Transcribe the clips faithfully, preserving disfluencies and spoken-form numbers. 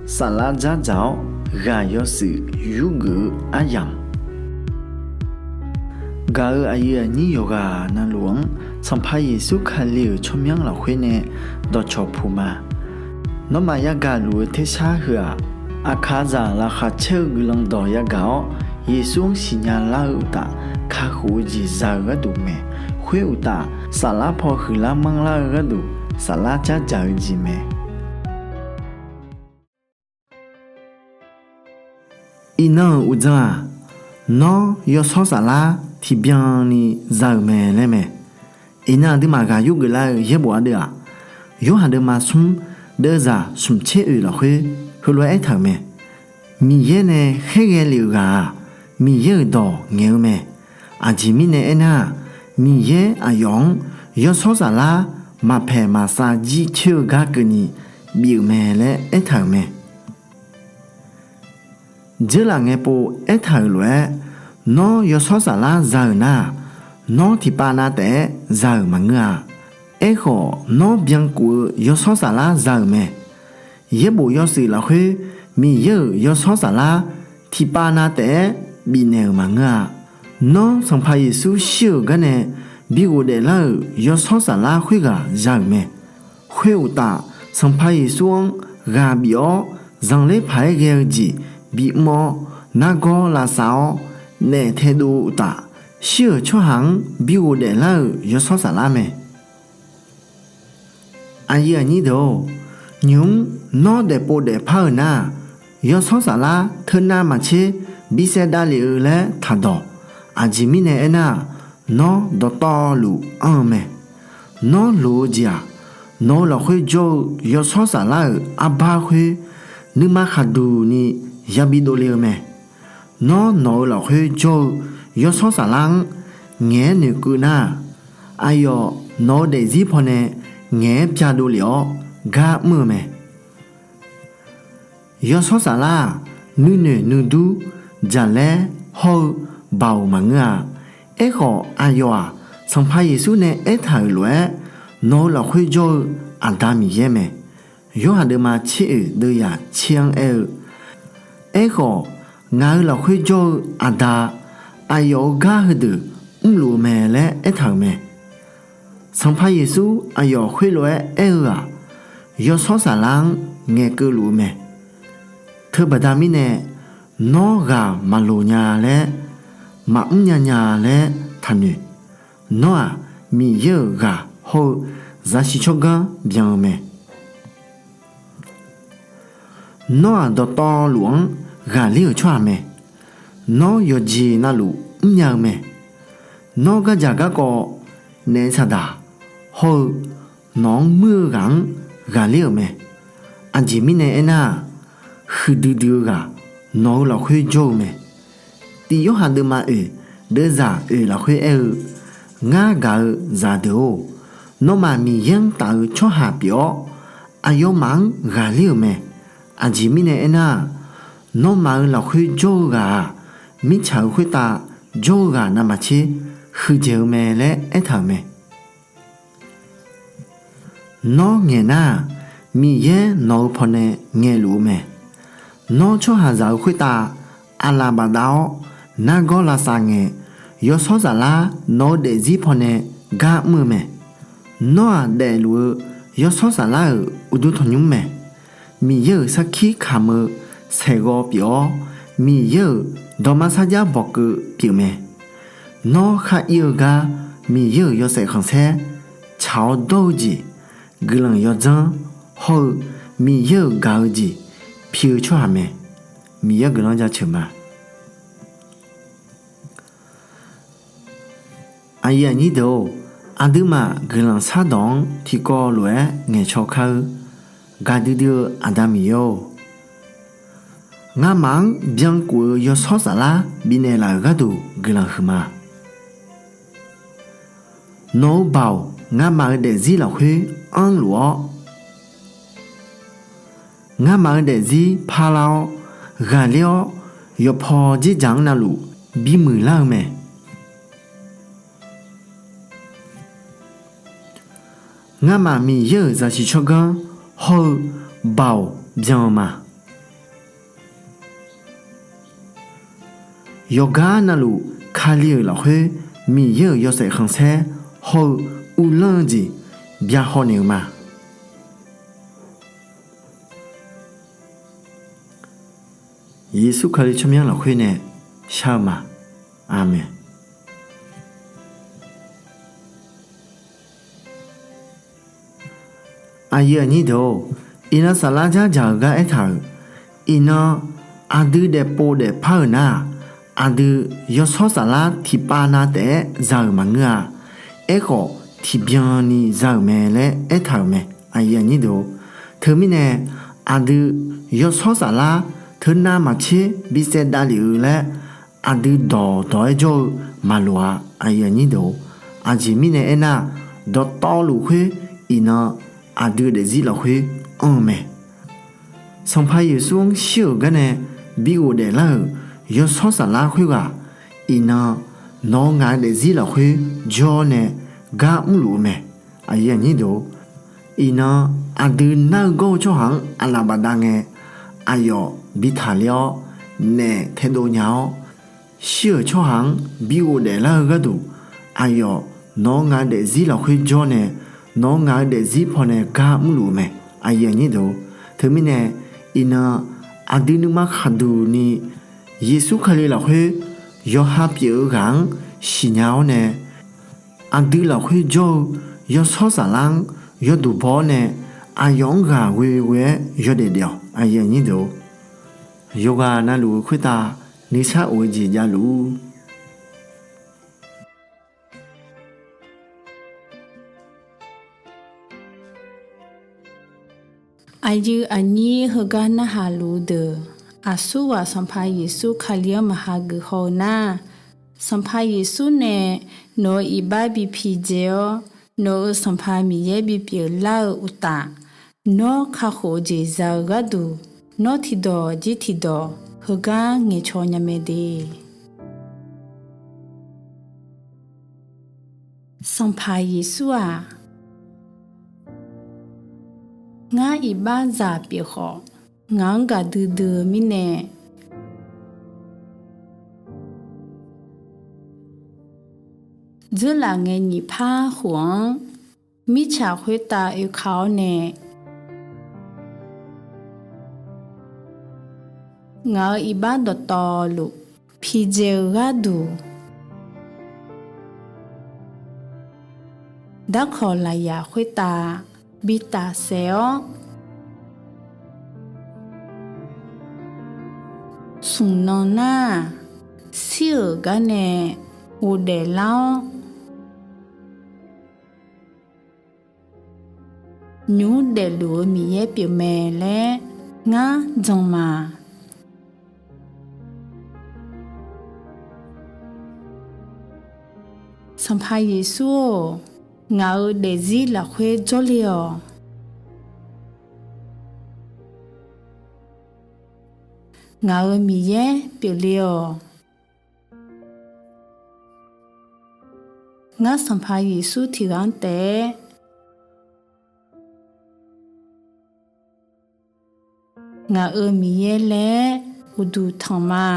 Saflar dzardzaq-awr ghaq yawshuif yurgeuf-eu aryamq, gaq-euq aqyuif aqnyir yawqghaq navluf-anr Sanqpaq Yeqsur Kali-euq tsawrmyanr lafkhoer nae dawqcawq puq ma. Nawmaf yagaq luf-eu tersar heu-aq, aqkaqzaq laqkhaq caer-eu guiqlanq dawq yagaq-awr, Yeqsur-anr siqnya lar-eu uqtaf, kakhof-eu jeq za-eu gharduq mae. Khoer uqtaf, saflar paw huiqlar manrlar-eu gharduq, saflar dzardzaq-eu jeq mae. Iqnan-euq uqdzan-aq, Nawr, yawshawr saflar tiqbyan ni za-euq mae laer mae. Iqnan aqduimaf ghaq yurgeuf lar-eu yaerbof ardeuv-aq, Yorhaq deuvma smr deuvzaq smq tser oeq lafkhoer heulof-aer aertaq-euq mae. Miqyaer nae khaerghae lef-euq ghaq-aq, Miqyaer-euq dawq ngaeq-eu mae. Aqjeq mirnae aernar-aq, Miqyaer aqyawf-anr yawshawr saflar maqpaeq maqsav jircoer-eu gar keuvni bif-euq mae laer aertaq-euq mae. Dzeurlaf ngae pov aertaq-euq lof-aer, Nawr, yawshawr saflar za-euq nar-aq, Nawr tiqpav nav taef-aer za-euq maqngeur-a. Aerkhawf, Nawr byankuf-eu yawshawr saflar za-euq mae. Yaerbof yawshuif lafkhoer Miqyaer-euq yawshawr saflar tiqpav nav taef-aer bifnaeq-euq maqngeur-a. Nawr, Sanqpaq Yeqsur shir-euq garnae bi ghofdaef lar-euq yawshawr saflar khoerghaq za-euq mae. Khoer uqtaf, Sanqpaq Yeqsur-anr ghaq bif-awr zanqler paq-aer ghae-eu jeq bimr-awr, nargawr lavsav-awr naef taedov-eu uqtaf, shir-euq tsawrhaq-anr bi ghofdaef lar-euq yawshawr saflar mae. Aqyuif aqnyir deuq-or, nymq-mr Nawr daefpov daefpar-euq nar-aq, yawshawr saflar teunav maqtser bisaev davlef-eu laer taqdawq. Aqjeq mirnae aernar-aq, Nawr dawqtawvluf anr-eu mae. Nawr loq-eu jeq-aq, nawq-eu lafkhoer jawr-eu yawshawr saflar-euq arbar khoer nuima khaqduq ni yabi dovle-eu mae. Nawr nawq-eu lafkhoer jawr-eu yawshawr saflar-anr ngaeq-aer noeqkeuv nar-aq, aqyawf nawq-eu daefzir pawnae ngaeq-aer byadov lef-awr gar mr-eu mae. Yawshawr saflar-aq, nuinoeq nuidur, jaqlaer hawr-eu baoq maqngeur-a. Aerkhawf, aqyawf-aq, Sanqpaq Yeqsur nae aertaq-euq lof-aer, nawq-eu lafkhoer jawr-eu Aqda Miqyaer mae. Yorhaq deuvma tser oeq deuvyaq tser-anr aer-eu, Aerkhawf, ngaq-eu lafkhoer jawr-eu Aqda, aqyawf-euq gar heudeuq mrluf-eu mae laer aertaq-euq mae. Sanqpaq Yeqsur aqyawf khoerlof-aer aer-eu-aq, yawshawr saflar-anr ngaeqkeuv luf-eu mae. Teubaqda mirnae, Nawr ghaq maqloq nya laer, maqmr nya nya laer taqnoeq. Nawr-aq, Miqyaer-euq ghaq hawr-eu zaqsiq tsawrganr byan-eu mae. Nawr-aq, dawqtawvluf-anr ghaqler-euq tsawrhaq mae. Nawr, yawqjeq navluf mrnya-eu mae. Nawr, gardzaq garkawv naef saqdaq hawr-eu nawq-anr muir-eu ghaq-anr ghaqler-euq mae. Aqjeq mirnae aernar-aq, huiqdui dui-eu ghaq nawq-eu lafkhoer jawr-eu mae. Tiq Yorhaq deuvma oeq deuvzaq oeq lafkhoer aer-eu, Ngar gaq-eu zaqdeuq-or, nawmaf Miqyaer-anr taf-eu tsawrhaq pyeuf-awr, aqyawfmaf-anr ghaqler-euq mae. Aqjeq mirnae aernar-aq, nawmaf-euq lafkhoer jawr-eu ghaq-aq, mirtsaq-euq khoertav jawr-eu ghaq navmaqtser huiqdzaeq-eu mae laer aertaq-euq mae. Nawr ngaeqnar-aq, Miqyaer nawq-eu pawnae ngaeqluf-eu mae. Nawr, tsawrhaqzaq-eu khoertav aqlaf bafdav-awr nargawr lavsav ngae, yawshawr saflar nawq-eu daefzir pawnae gar mr-eu mae. Nawr-aq, daefluf-eu yawshawr saflar-euq uqduq tanqnymr mae. Miqyaer-euq sarkir kamq-eu saeqghawv pyeuf-awr, Miqyaer-euq dawqma sarjax bawqkeuv pyeuf mae. Nawr, khar ir-eu gar Miqyaer-euq yawshaef khanqsaer tsaq-awr dawr-eu jeq, guiqlanq yawdzanr hawr-eu Miqyaer-euq gaq-eu jeq pi-eu tsawrhaq mae. Miqyaer guiqlanq jaceuq ma. Aqyuif aqnyir deuq-or, aqduimaf guiqlanq shardawq-anr tiqkawv lof-aer ngaeqcaw kar-eu gaqdui dui-eu Aqda Miqyaer-or, ngamaf-anr byankuf-eu yawshawr saflar bifnaeq laf-euq gharduq guiqlanq huiqma. Nawq-eu baoq ngamaf-eu daefzir lafkhoer anrluf-awr, ngamaf-eu daefzir parlar-awr, ghaqler-awr, yawqpaw dzerdzaq-anr navluf bimuiq lar-eu mae. Ngamaf Miqyaer-euq zaqsiq tsawrganr hawr-eu baoq byan-eu ma. Yawqgar navluf Kali-euq lafkhoer Miqyaer-euq yawshaef khanqsaer hawr-eu uvlanr-eu jeq byahaw naeq-eu ma. Yeqsur Kali tsawrmyanr lafkhoer nae shar-eu ma. Aqmeq. Aqyuif aqnyir deuq-or, iqnan saflar dzardzaq-eu gar aertaq-euq, iqnan aqdui daefpov daefpar-euq nar-aq, aqdui yawshawr saflar tiqpav na taef-aer za-euq maqngeur-a. Aerkhawf, tiqbyan ni za-euq mae laer aertaq-euq mae. Teumirnae, aqdui yawshawr saflar teunav maqtser bisaev davlef-eu laer aqdui dawqdawq-aer jawr-eu maqloq-a. Aqjeq mirnae aernar, dawqtawvluf khoer iqnan aqdui daefzir lafkhoer anr-eu mae. Sanqpaq Yeqsur-anr shir-euq garnae bi ghofdaef lar-euq yawshawr saflar khoerghaq iqnan nawq-eu ngaq-eu daefzir lafkhoer jawr nae gar mrluf-eu mae. Iqnan aqdui nar-eu gawr-eu tsawrhaq-anr aqlaf bafdav ngae, aqyawf bi taqler-awr naef taedov nya-awr, shir-euq tsawrhaq-anr bi ghofdaef lar-eu gharduq, aqyawf nawq-eu ngaq-eu daefzir lafkhoer jawr nae, nawq-eu ngaq-eu daefzir pawnae gar mrluf-eu mae. Teumirnae, iqnan aqdui nuima khaqduq ni Yeqsur Kali lafkhoer yawqha pyeuf-eu ghaq-anr siqnya-awr nae, aqdui lafkhoer jawr-eu yawshawr saflar-anr yawduq baw-awr nae, aqyawf-anr ghaq ghoeghoe-aer yawdaef daef-awq. Yawqghaq navluf-eu khoertav nuisar of-eu jeq javluf-ur. Aqyuif aqnyir heugar narhaq luf-eu deuq, aqsurghaq Sanqpaq Yeqsur Kali-anr maqha geuf haw-eu nar, Sanqpaq Yeqsur nae nawq-euq iqbax bi pidzae-awr, nawq-euq Sanqpaq Miqyaer bipyeuf lar-eu uqtaf, nawr kakhof-eu jeq za-eu gharduq, nawr tiqdawq jir tiqdawq heugar ngaeqcaw nya mae de. Sanqpaq Yeqsur-aq, ngar iqbaxzaq pyeuf khawf, ngaq-anr gaqdui dui-eu mirnae, dzeurlaf ngae nyiq par khof-anr mirtsaq khoertav oeka-awr nae, ngaq-euq iqbax dawqtawvluf pidzae-eu gharduq, darkawq lafyaq khoertav bi tafsaef-awr, smq nan nar-aq, shir-euq garnae ghofdaef lar-awr, nymq mr daefluf-eu Miqyaer pyeufmae laer ngar jan ma. Sanqpaq Yeqsur-or, ngaq-euq daefzir lafkhoer jawrle-awq. Ngaq-euq Miqyaer pyeufle-awq. Ngar Sanqpaq Yeqsur tiqghaq-anr taef-aer ngaq-euq Miqyaer laer uqduq tanq ma.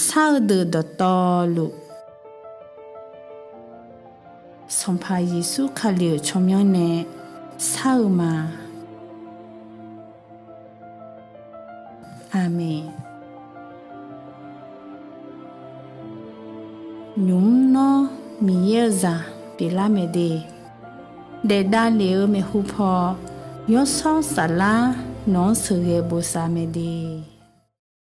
Shar-eu deuq dawqtawvluf, Sanqpaq Yeqsur Kali-euq tsawrmyanr nae shar-eu ma. Aqmeq. Nymq mr nawr Miqyaer-eu zaq pyeuflar mae de, daef davlef-eu maeqhu paw, yawshawr saflar nawq-anr sheuqghae bosav mae de.